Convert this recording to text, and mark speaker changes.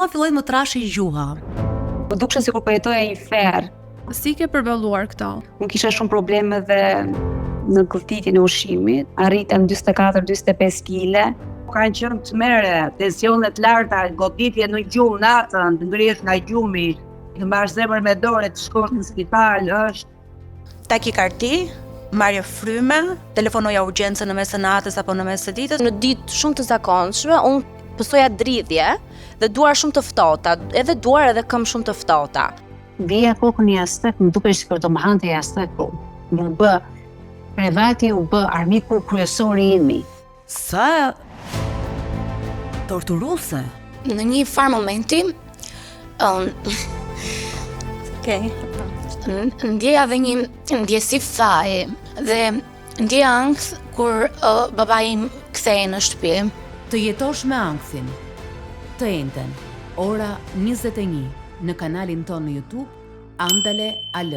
Speaker 1: Mua filloi më trashej gjuha.
Speaker 2: Më dukej sikur po jetoja një ferr.
Speaker 3: Si ke përballuar këto?
Speaker 2: Unë kisha shumë probleme dhe në gëlltitjen e ushqimit, arrita në 44-45 kg.
Speaker 4: Kanë qenë tmerre, tensione të larta, goditje në gjumë natën, të ngrihesh nga gjumi, të mbash zemrën me dorë, të shkosh në spital, është
Speaker 1: Takikardi, marrje fryme, telefonoja urgjencën në mes të natës apo në mes të ditës.
Speaker 5: Në ditë shumë të zakonshme, unë pësoja dridhje dhe duar shumë të ftohta, edhe duar edhe këmbë shumë të ftohta.
Speaker 6: Vija kokën në jastëk, më dukej sikur do më hante jastëku. M'u bë krevati u bë armiku kryesor i imi.
Speaker 1: Sa torturuese.
Speaker 7: Në një farë momenti, um,
Speaker 1: okay.
Speaker 7: ndjeja dhe një ndjesi faji dhe ndjeja ankth kur uh, babai im kthehej në shtëpi.
Speaker 1: Të jetosh me ankthin. Të enjten, ora 21 në kanalin tonë në YouTube Andale AL.